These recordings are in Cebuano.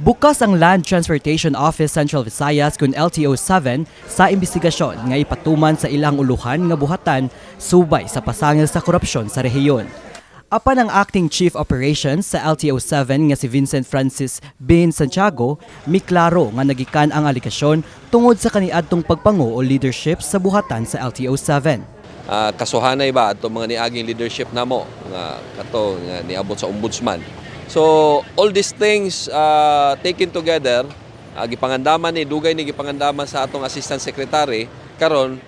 Bukas ang Land Transportation Office Central Visayas kun LTO 7 sa investigasyon nga ipatuman sa ilang uluhan nga buhatan subay sa pasangil sa korupsyon sa rehiyon. Apan ang acting chief operations sa LTO 7 nga si Vincent Francis Bin Santiago miklaro nga nagikan ang alegasyon tungod sa kaniadtong pagpango o leadership sa buhatan sa LTO 7. Kasuhanay ba atong mga niaging leadership namo nga kato nga niabot sa ombudsman. So all these things taken together, gipangandaman ni dugay ni gipangandaman sa atong assistant secretary karon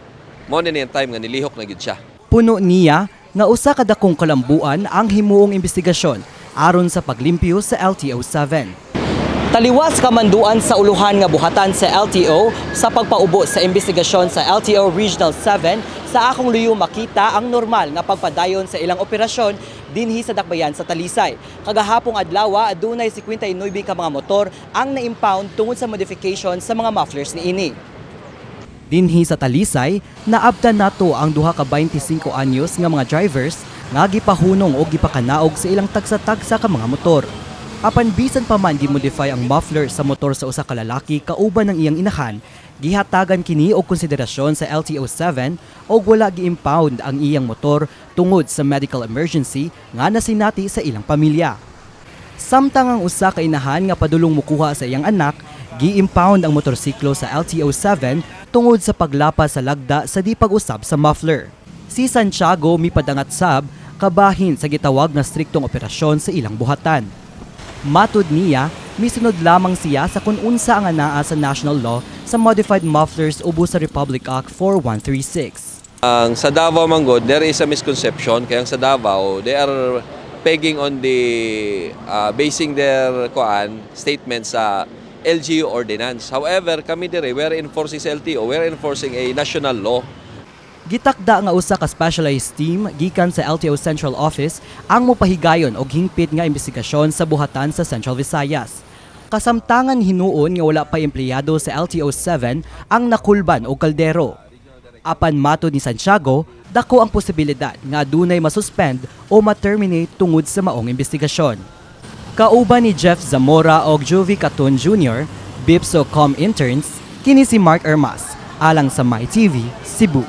mo ni ang time nga nilihok na gyud siya. Puno niya nga usa ka dakong kalambuan ang himuong investigasyon aron sa paglimpyo sa LTO 7. Taliwas kamanduan sa uluhan nga buhatan sa LTO sa pagpaubo sa investigasyon sa LTO Regional 7, sa akong luyo makita ang normal nga pagpadayon sa ilang operasyon dinhi sa dakbayan sa Talisay. Kagahapong adlaw, adunay 59 ka mga motor ang na-impound tungod sa modification sa mga mufflers niini. Dinhi sa Talisay, naabtan nato ang duha ka 25 anyos nga mga drivers nga gipahunong o gipakanaog sa ilang tagsa-tagsa ka mga motor. Apan bisan pa man gimodify ang muffler sa motor sa usa ka lalaki kauban ng iyang inahan, gihatagan kini og konsiderasyon sa LTO 7 og wala gi-impound ang iyang motor tungod sa medical emergency nga nasinati sa ilang pamilya. Samtang ang usa ka inahan nga padulong mukuha sa iyang anak, gi-impound ang motorsiklo sa LTO 7 tungod sa paglapas sa lagda sa di pag-usab sa muffler. Si Santiago mipadangat sab kabahin sa gitawag nga striktong operasyon sa ilang buhatan. Matud niya, misunod lamang siya sa kung unsa ang anaa sa national law sa modified mufflers ubos sa Republic Act 4136. Ang sa Davao manggod, there is a misconception kaya ang sa Davao, they are pegging on the basing their koan statement sa LGU ordinance. However, kami dire, we are enforcing sa LTO, we are enforcing a national law. Gitakda nga usa ka specialized team gikan sa LTO Central Office ang mopahigayon og hingpit nga investigasyon sa buhatan sa Central Visayas. Kasamtangan hinuon nga wala pa empleyado sa LTO 7 ang nakulban og kaldero. Apan matod ni Santiago, dako ang posibilidad nga adunay masuspend o ma-terminate tungod sa maong investigasyon. Kauban ni Jeff Zamora og Jovi Caton Jr., Bipso Com Interns, kini si Mark Ermas, alang sa MyTV, Cebu.